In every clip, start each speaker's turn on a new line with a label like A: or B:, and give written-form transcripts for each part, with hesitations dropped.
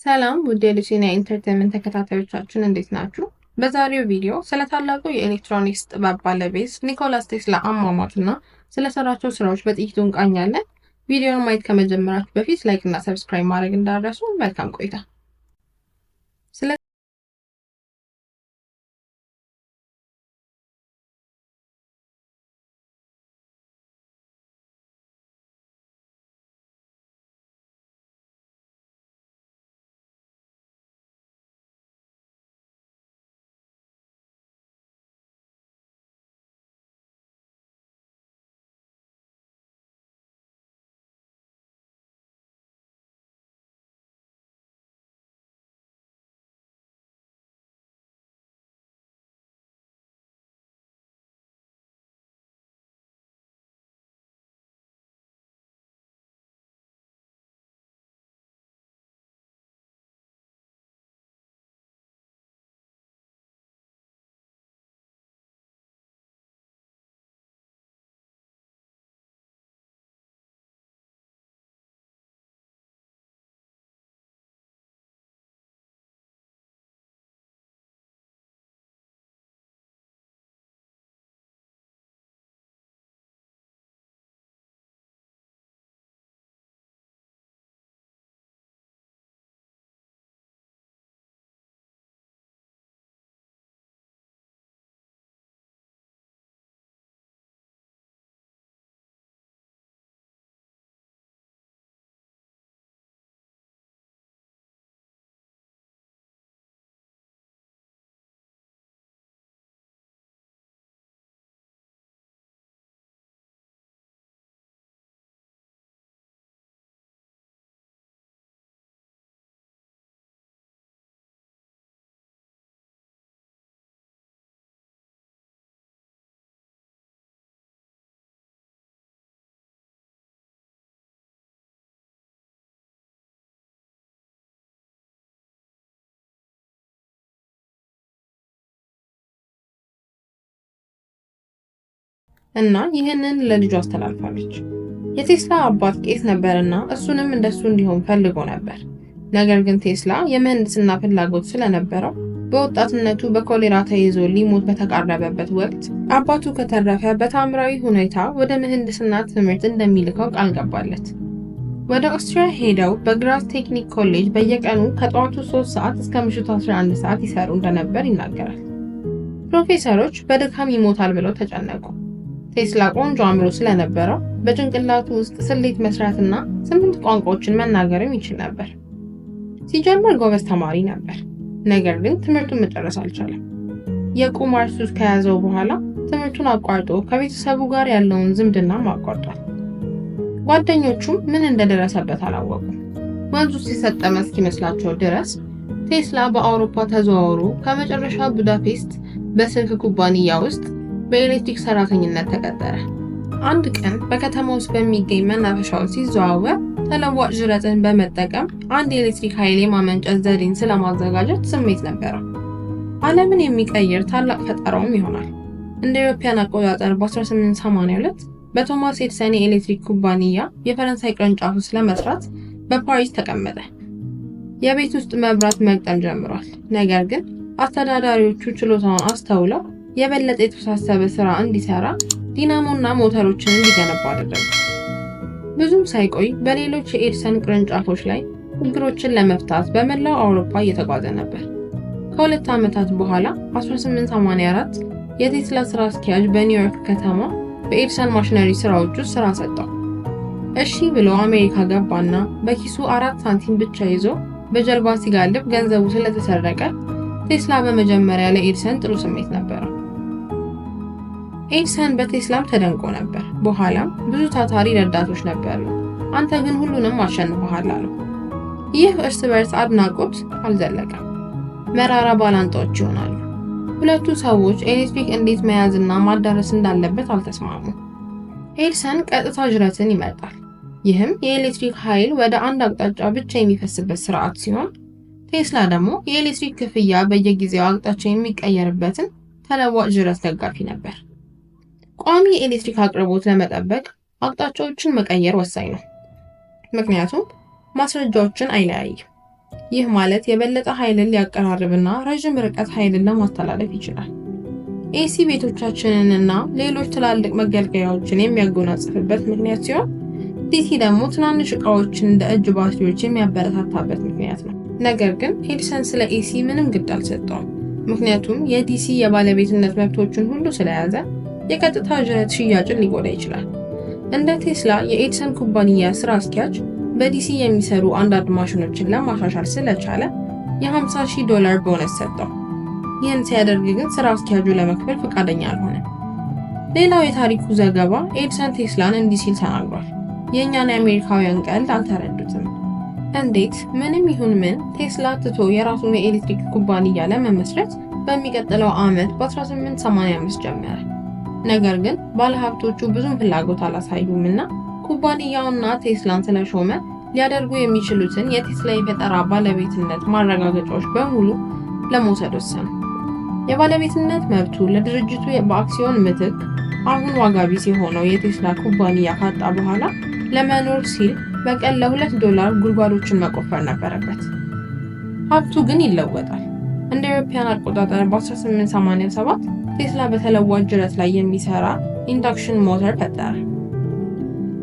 A: ሰላም ውድ የሉሲና Entertainment ተከታታዮቻችን፣ እንዴት ናችሁ? በዛሬው ቪዲዮ ስለ ታላቁ የኤሌክትሮኒክስ ጥበብ ባለቤት ኒኮላስ ቴስላ አሟሟትና ስለሰራቸው ስራዎች በጥቂቱ እንቃኛለን። ቪዲዮውን ማየት ከመጀመራችሁ በፊት like እና subscribe ማድረግ እንዳትረሱ። መልካም ቆይታ። ስለ እና ይህንን ለልጁ አስተላልፋለች። የቴስላ አባት ቄስ ነበርና እሱንም እንደሱ እንዲሆን ፈልጎ ነበር። ነገር ግን ቴስላ የምህንድስና ፍላጎት ስለነበረው በወጣትነቱ በኮሌራ ተይዞ ሊሞት በተቃረበበት ወቅት አባቱ ከተረፈ በታምራዊ ሁኔታ ወደ ምህንድስና ትምህርት እንደሚልከው ቃል ገባለት። ወደ ኦስትሪያ ሄደው በግራዝ ቴክኒክ ኮሌጅ በየቀኑ ከጠዋቱ 3 ሰዓት እስከ ምሽቱ 11 ሰዓት ይሰሩ እንደነበር ይናገራል። ፕሮፌሰሮች በድካም ይሞታል ብለው ተጨነቁ። ቴስላ ቆንጆ አእምሮ ስለነበረው በጭንቅላቱ ውስጥ ስሌት መስራትና 8 ቋንቋዎችን መናገርም ይችል ነበር። ሲጀምር ጎበዝ ተማሪ ነበር። ነገር ግን ትምህርቱን መጨረስ አልቻለም። የቁማር ሱስ ከያዘው በኋላ ትምህርቱን አቋርጦ ከቤተሰቡ ጋር ያለውን ዝምድናም አቋርጧል። ጓደኞቹም ምን እንደደረሰበት አላወቁም። ወንዙ ሲሰጠመ እስኪመስላቸው ድረስ ቴስላ በአውሮፓ ተዘዋውሮ ከመጨረሻ ቡዳፔስት በስልክ ኩባንያ ውስጥ በኤሌክትሪክ ሰራተኝነት ተቀጠረ። አንድ ቀን በከተማ ውስጥ በሚገኝ መናፈሻው ሲዘዋወር ተለዋጭ ጅረትን በመጠቀም አንድ የኤሌክትሪክ ኃይል የማመንጨት ዘዴን ስለማዘጋጀት ስሜት ነበረው። ዓለምን የሚቀይር ታላቅ ፈጠራውም ይሆናል። እንደ አውሮፓውያን አቆጣጠር በ1882 በቶማስ ኤዲሰን የኤሌክትሪክ ኩባንያ የፈረንሳይ ቅርንጫፍ ውስጥ ለመስራት በፓሪስ ተቀመጠ። የቤት ውስጥ መብራት መግጠም ጀምሯል። ነገር ግን አስተዳዳሪዎቹ ችሎታውን አስተውለው የበለጠ የተወሳሰበ ስራ እንዲሰራ ዲናሞና ሞተሮችን እንዲገነባ አደረጉ። ብዙም ሳይቆይ በሌሎች የኤዲሰን ቅርንጫፎች ላይ ችግሮችን ለመፍታት በመላው አውሮፓ እየተጓዘ ነበር። ከ2 ዓመታት በኋላ 1884 የቴስላ ስራ አስኪያጅ በኒውዮርክ ከተማ በኤዲሰን ማሽነሪ ስራዎች ውስጥ ስራ ሰጠው። እሺ ብሎ አሜሪካ ገባና በኪሱ 4 ሳንቲም ብቻ ይዞ በጀልባ ሲጋልብ ገንዘቡ ስለተሰረቀ ቴስላ በመጀመሪያ ለኤዲሰን ጥሩ ስሜት ነበረው። ኤዲሰን በቴስላም ተደንቆ ነበር። በኋላም ብዙ ታታሪ ረዳቶች ነበሩ፣ አንተ ግን ሁሉንም አሸንፈሃል አለው። ይህ እርስ በርስ አድናቆት አልዘለቀም። መራራ ባላንጣዎች ይሆናሉ። ሁለቱ ሰዎች ኤሌክትሪክ እንዴት መያዝና ማዳረስ እንዳለበት አልተስማሙም። ኤዲሰን ቀጥታ ጅረትን ይመርጣል። ይህም የኤሌክትሪክ ኃይል ወደ አንድ አቅጣጫ ብቻ የሚፈስበት ስርዓት ሲሆን፣ ቴስላ ደግሞ የኤሌክትሪክ ክፍያ በየጊዜው አቅጣጫ የሚቀየርበትን ተለዋጭ ጅረት ደጋፊ ነበር። ቋሚ የኤሌክትሪክ አቅርቦት ለመጠበቅ አቅጣጫዎችን መቀየር ወሳኝ ነው፣ ምክንያቱም ማስረጃዎችን አይለያይም። ይህ ማለት የበለጠ ኃይልን ሊያቀራርብና ረዥም ርቀት ኃይልን ለማስተላለፍ ይችላል። AC ቤቶቻችንንና ሌሎች ትላልቅ መገልገያዎችን የሚያጎናጽፍበት ምክንያት ሲሆን፣ DC ደግሞ ትናንሽ እቃዎችን እንደ እጅ ባትሪዎች የሚያበረታታበት ምክንያት ነው። ነገር ግን ኤዲሰን ስለ AC ምንም ግድ አልሰጠውም። ምክንያቱም የ DC የባለቤትነት መብቶችን ሁሉ ስለያዘ የቀጥታ ጅረት ሽያጭን ሊጎዳ ይችላል። እንደ ቴስላ የኤዲሰን ኩባንያ ስራ አስኪያጅ በ DC የሚሰሩ አንዳንድ ማሽኖችን ለማሻሻል ስለቻለ የ50 ሺህ ዶላር ቦነስ ሰጠው። ይህን ሲያደርግ ግን ስራ አስኪያጁ ለመክፈል ፈቃደኛ አልሆነም። ሌላው የታሪኩ ዘገባ ኤዲሰን ቴስላን እንዲህ ሲል ተናግሯል። "የእኛን የአሜሪካውያን ቀልድ አልተረዱትም።" እንዴት ምንም ይሁን ምን ቴስላ ትቶ የራሱን የኤሌክትሪክ ኩባንያ ለመመስረት በሚቀጥለው ዓመት በ1885 ጀመረ። ነገር ግን ባለሀብቶቹ ብዙም ፍላጎት አላሳዩምና ኩባንያውና ቴስላን ስለሾመ ሊያደርጉ የሚችሉትን የቴስላ የፈጠራ ባለቤትነት ማረጋገጫዎች በሙሉ ለመውሰድ ወሰኑ። የባለቤትነት መብቱ ለድርጅቱ በአክሲዮን ምትክ አሁን ዋጋ ቢስ የሆነው የቴስላ ኩባንያ ካጣ በኋላ ለመኖር ሲል በቀን ለ2 ዶላር ጉድጓዶችን መቆፈር ነበረበት። ሀብቱ ግን ይለወጣል። እንደ አውሮፓውያን አቆጣጠር በ1887 ቴስላ በተለዋዋጭ ጅረት ላይ የሚሰራ induction motor ፈጠረ።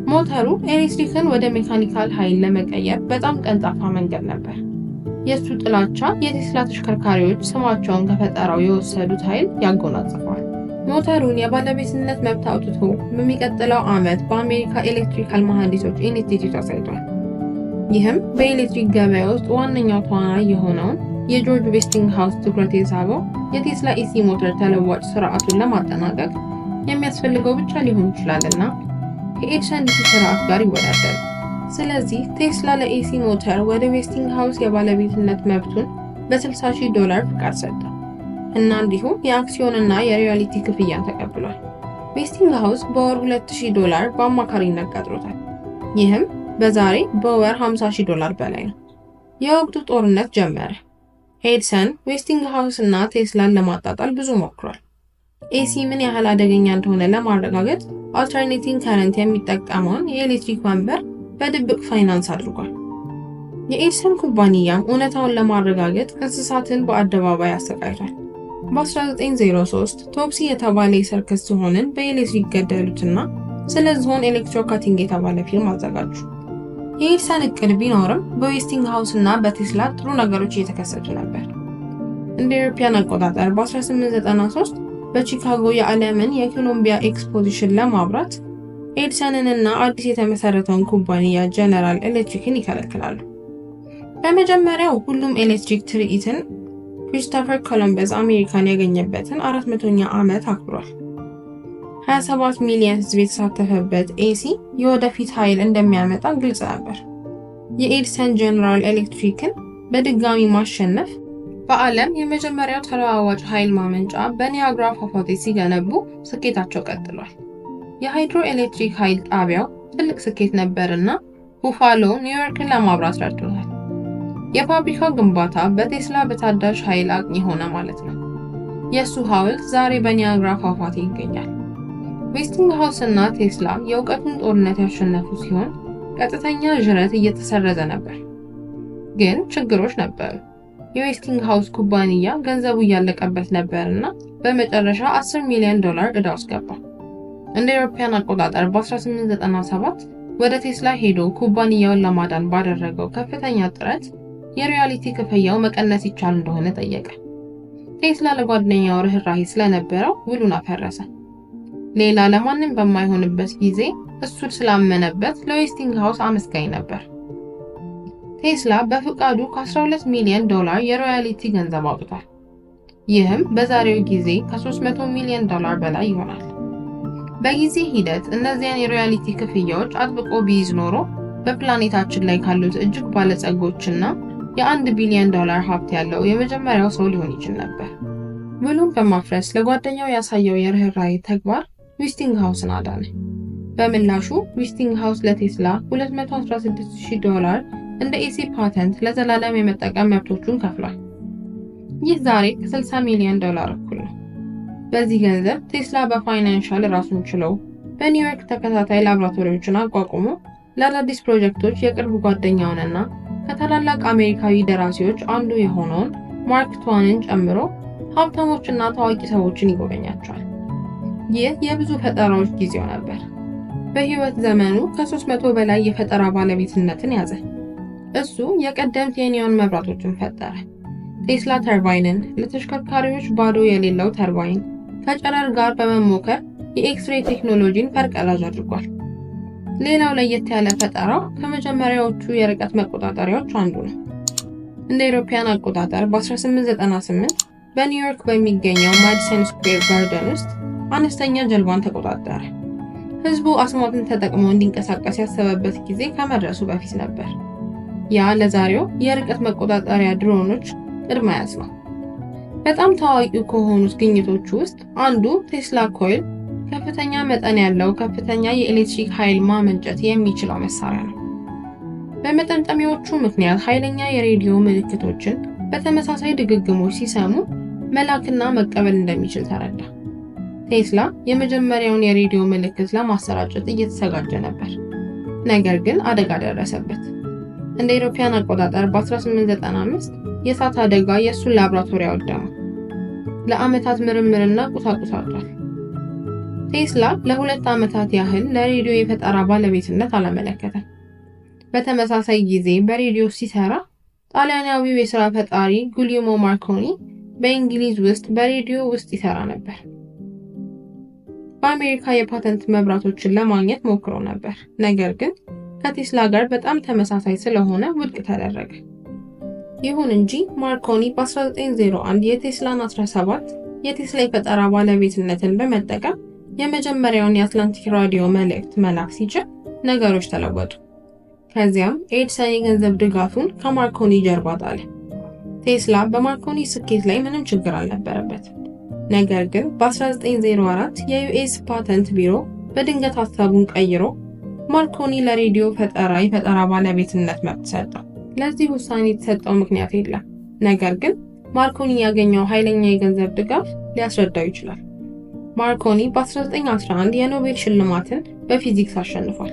A: ሞተሩ ኤሌክትሪክን ወደ ሜካኒካል ኃይል ለመቀየር በጣም ቀልጣፋ መንገድ ነበር። የእሱ ጥላቻ የቴስላ ተሽከርካሪዎች ስማቸውን ከፈጠራው የወሰዱት ኃይል ያጎናጽፈዋል። ሞተሩን የባለቤትነት መብት አውጥቶ በሚቀጥለው ዓመት በአሜሪካ electrical መሐንዲሶች ኢንስቲትዩት አሳይቷል። ይህም በኤሌክትሪክ ገበያ ውስጥ ዋነኛው ተዋናይ የሆነውን የጆርጅ ዌስቲንግሃውስ ትኩረት የሳበው የቴስላ AC ሞተር ተለዋጭ ስርዓቱን ለማጠናቀቅ የሚያስፈልገው ብቻ ሊሆን ይችላልና ከኤዲሰን DC ስርዓት ጋር ይወዳደራል። ስለዚህ ቴስላ ለ AC ሞተር ወደ ዌስቲንግሃውስ የባለቤትነት መብቱን በ60 ሺህ ዶላር ፍቃድ ሰጠ እና እንዲሁም የአክሲዮንና የ royalty ክፍያን ተቀብሏል። ዌስቲንግሃውስ በወር 2000 ዶላር በአማካሪነት ቀጥሮታል። ይህም በዛሬ በወር 50 ሺህ ዶላር በላይ ነው። የወቅቱ ጦርነት ጀመረ። ኤዲሰን ዌስቲንግሃውስ እና ቴስላን ለማጣጣል ብዙ ሞክሯል። AC ምን ያህል አደገኛ እንደሆነ ለማረጋገጥ alternating current የሚጠቀመውን የኤሌክትሪክ ወንበር በድብቅ ፋይናንስ አድርጓል። የኤዲሰን ኩባንያም እውነታውን ለማረጋገጥ እንስሳትን በአደባባይ አሰቃይቷል። በ1903 ቶፕሲ የተባለ የሰርከስ ዝሆንን በኤሌክትሪክ ገደሉትና ስለ ዝሆን Electrocuting የተባለ ፊልም አዘጋጁ። የኤዲሰን እቅድ ቢኖርም በዌስቲንግሃውስ እና በቴስላ ጥሩ ነገሮች እየተከሰቱ ነበር። እንደ አውሮፓውያን አቆጣጠር በ1893 በቺካጎ የዓለምን የኮሎምቢያ exposition ለማብራት ኤዲሰንንና አዲስ የተመሰረተውን ኩባንያ ጀነራል ኤሌክትሪክን ይከለክላሉ። በመጀመሪያው ሁሉም ኤሌክትሪክ ትርኢትን ክሪስቶፈር ኮሎምበስ አሜሪካን ያገኘበትን 400ኛ ዓመት አክብሯል። 27 ሚሊዮን ሕዝብ የተሳተፈበት AC የወደፊት ኃይል እንደሚያመጣ ግልጽ ነበር። የኤዲሰን ጀነራል ኤሌክትሪክን በድጋሚ ማሸነፍ በዓለም የመጀመሪያው ተለዋዋጭ ኃይል ማመንጫ በኒያግራ ፏፏቴ ሲገነቡ ስኬታቸው ቀጥሏል። የሃይድሮ ኤሌክትሪክ ኃይል ጣቢያው ትልቅ ስኬት ነበርና ቡፋሎ ኒውዮርክን ለማብራት ረድቶታል። የፋብሪካው ግንባታ በቴስላ በታዳሽ ኃይል አቅኚ ሆነ ማለት ነው። የእሱ ሐውልት ዛሬ በኒያግራ ፏፏቴ ይገኛል። ዌስቲንግሃውስ እና ቴስላ የእውቀቱን ጦርነት ያሸነፉ ሲሆን ቀጥተኛ ጅረት እየተሰረዘ ነበር። ግን ችግሮች ነበሩ። የዌስቲንግሃውስ ኩባንያ ገንዘቡ እያለቀበት ነበርና በመጨረሻ 10 ሚሊዮን ዶላር ዕዳ ውስጥ ገባ። እንደ አውሮፓውያን አቆጣጠር በ1897 ወደ ቴስላ ሄዶ ኩባንያውን ለማዳን ባደረገው ከፍተኛ ጥረት የ royalty ክፍያው መቀነስ ይቻል እንደሆነ ጠየቀ። ቴስላ ለጓደኛው ርኅራሄ ስለነበረው ውሉን አፈረሰ። ሌላ ለማንም በማይሆንበት ጊዜ እሱን ስላመነበት ለዌስቲንግሃውስ አመስጋኝ ነበር። ቴስላ በፍቃዱ ከ12 ሚሊዮን ዶላር የ royalty ገንዘብ አውጥቷል። ይህም በዛሬው ጊዜ ከ300 ሚሊዮን ዶላር በላይ ይሆናል። በጊዜ ሂደት እነዚያን የ royalty ክፍያዎች አጥብቆ ቢይዝ ኖሮ በፕላኔታችን ላይ ካሉት እጅግ ባለጸጎችና የ1 ቢሊዮን ዶላር ሀብት ያለው የመጀመሪያው ሰው ሊሆን ይችል ነበር። ውሉን በማፍረስ ለጓደኛው ያሳየው የርኅራኄ ተግባር ዌስቲንግሃውስን አዳነ። በምላሹ ዌስቲንግሃውስ ለቴስላ 216,000 ዶላር እንደ AC patent ለዘላለም የመጠቀም መብቶቹን ከፍሏል። ይህ ዛሬ ከ60 ሚሊዮን ዶላር እኩል ነው። በዚህ ገንዘብ ቴስላ በ financial ራሱን ችሎ በኒውዮርክ ተከታታይ ላብራቶሪዎችን አቋቁሞ ለአዳዲስ ፕሮጀክቶች የቅርብ ጓደኛውንና ከታላላቅ አሜሪካዊ ደራሲዎች አንዱ የሆነውን ማርክ ትዌንን ጨምሮ ሀብታሞችና ታዋቂ ሰዎችን ይጎበኛቸዋል። ይህ የብዙ ፈጠራዎች ጊዜው ነበር። በህይወት ዘመኑ ከ300 በላይ የፈጠራ ባለቤትነትን ያዘ። እሱ የቀደምት የ neon መብራቶችን ፈጠረ። ቴስላ ተርባይንን፣ ለተሽከርካሪዎች ባዶ የሌለው ተርባይን ከጨረር ጋር በመሞከር የኤክስሬይ ቴክኖሎጂን ፈርቀዳጅ አድርጓል። ሌላው ለየት ያለ ፈጠራው ከመጀመሪያዎቹ የርቀት መቆጣጠሪያዎች አንዱ ነው። እንደ አውሮፓውያን አቆጣጠር በ1898 በኒውዮርክ በሚገኘው ማዲሰን ስኩዌር ጋርደን ውስጥ አነስተኛ ጀልባን ተቆጣጠረ። ህዝቡ አስማትን ተጠቅሞ እንዲንቀሳቀስ ያሰበበት ጊዜ ከመድረሱ በፊት ነበር። ያ ለዛሬው የርቀት መቆጣጠሪያ ድሮኖች ቅድመ አያት ነው። በጣም ታዋቂ ከሆኑት ግኝቶች ውስጥ አንዱ ቴስላ coil ከፍተኛ መጠን ያለው ከፍተኛ የኤሌክትሪክ ኃይል ማመንጨት የሚችለው መሳሪያ ነው። በመጠምጠሚያዎቹ ምክንያት ኃይለኛ የሬዲዮ ምልክቶችን በተመሳሳይ ድግግሞች ሲሰሙ መላክና መቀበል እንደሚችል ተረዳ። ቴስላ የመጀመሪያውን የሬዲዮ ምልክት ለማሰራጨት እየተዘጋጀ ነበር። ነገር ግን አደጋ ደረሰበት። እንደ አውሮፓውያን አቆጣጠር በ1895 የእሳት አደጋ የእሱን ላብራቶሪ አወደመው። ለዓመታት ምርምርና ቁሳቁስ አጥቷል። ቴስላ ለ2 ዓመታት ያህል ለሬዲዮ የፈጠራ ባለቤትነት አላመለከተም። በተመሳሳይ ጊዜ በሬዲዮ ሲሰራ ጣሊያናዊው የሥራ ፈጣሪ ጉሊሞ ማርኮኒ በእንግሊዝ ውስጥ በሬዲዮ ውስጥ ይሰራ ነበር። በአሜሪካ የፓተንት መብራቶችን ለማግኘት ሞክሮ ነበር፣ ነገር ግን ከቴስላ ጋር በጣም ተመሳሳይ ስለሆነ ውድቅ ተደረገ። ይሁን እንጂ ማርኮኒ በ1901 የቴስላን 17 የቴስላ የፈጠራ ባለቤትነትን በመጠቀም የመጀመሪያውን የአትላንቲክ ራዲዮ መልእክት መላክ ሲችል ነገሮች ተለወጡ። ከዚያም ኤዲሰን የገንዘብ ድጋፉን ከማርኮኒ ጀርባ ጣለ። ቴስላ በማርኮኒ ስኬት ላይ ምንም ችግር አልነበረበትም። ነገር ግን በ1904 የ US ፓተንት ቢሮ በድንገት ሀሳቡን ቀይሮ ማርኮኒ ለሬዲዮ ፈጠራ የፈጠራ ባለቤትነት መብት ሰጠው። ለዚህ ውሳኔ የተሰጠው ምክንያት የለም። ነገር ግን ማርኮኒ ያገኘው ኃይለኛ የገንዘብ ድጋፍ ሊያስረዳው ይችላል። ማርኮኒ በ1911 የኖቤል ሽልማትን በፊዚክስ አሸንፏል።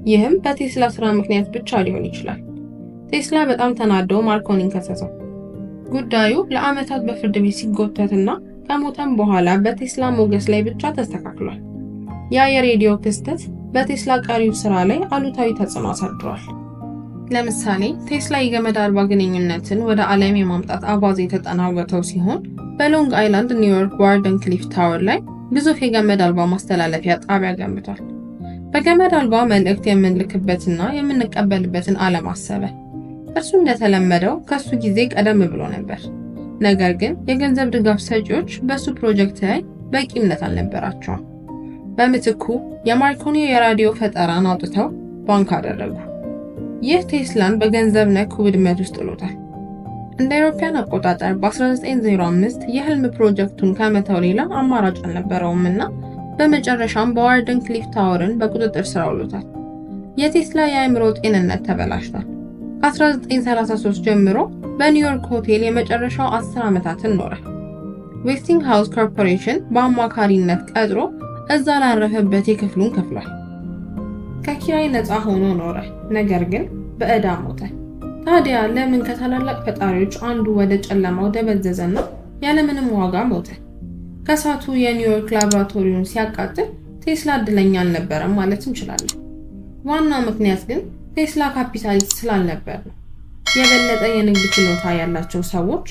A: ይህም በቴስላ ስራ ምክንያት ብቻ ሊሆን ይችላል። ቴስላ በጣም ተናዶ ማርኮኒን ከሰሰው። ጉዳዩ ለዓመታት በፍርድ ቤት ሲጎተትና ከሞተም በኋላ በቴስላ ሞገስ ላይ ብቻ ተስተካክሏል። ያ የሬዲዮ ክስተት በቴስላ ቀሪው ስራ ላይ አሉታዊ ተጽዕኖ አሳድሯል። ለምሳሌ ቴስላ የገመድ አልባ ግንኙነትን ወደ ዓለም የማምጣት አባዜ የተጠናወተው ሲሆን በሎንግ አይላንድ ኒውዮርክ ዋርደን ክሊፍ ታወር ላይ ግዙፍ የገመድ አልባ ማስተላለፊያ ጣቢያ ገንብቷል። በገመድ አልባ መልእክት የምንልክበትና የምንቀበልበትን ዓለም አሰበ። እርሱ እንደተለመደው ከሱ ጊዜ ቀደም ብሎ ነበር። ነገር ግን የገንዘብ ድጋፍ ሰጪዎች በሱ ፕሮጀክት ላይ በቂ እምነት አልነበራቸውም። በምትኩ የማርኮኒ የራዲዮ ፈጠራን አውጥተው ባንክ አደረጉ። ይህ ቴስላን በገንዘብ ነክ ውድመት ውስጥ ጥሎታል። እንደ አውሮፓውያን አቆጣጠር በ1905 የህልም ፕሮጀክቱን ከመተው ሌላ አማራጭ አልነበረውም እና በመጨረሻም በዋርደን ክሊፍ ታወርን በቁጥጥር ስር አውሎታል። የቴስላ የአእምሮ ጤንነት ተበላሽቷል። ከ1933 ጀምሮ በኒውዮርክ ሆቴል የመጨረሻው 10 ዓመታትን ኖረ። ዌስቲንግ ሃውስ ኮርፖሬሽን በአማካሪነት ቀጥሮ እዛ ላረፈበት የክፍሉን ከፍሏል። ከኪራይ ነፃ ሆኖ ኖረ፣ ነገር ግን በዕዳ ሞተ። ታዲያ ለምን ከታላላቅ ፈጣሪዎች አንዱ ወደ ጨለማው ደበዘዘና ያለምንም ዋጋ ሞተ? ከእሳቱ የኒውዮርክ ላቦራቶሪውን ሲያቃጥል ቴስላ እድለኛ አልነበረም ማለት እንችላለን። ዋናው ምክንያት ግን ቴስላ ካፒታሊስት ስላልነበር ነው። የበለጠ የንግድ ችሎታ ያላቸው ሰዎች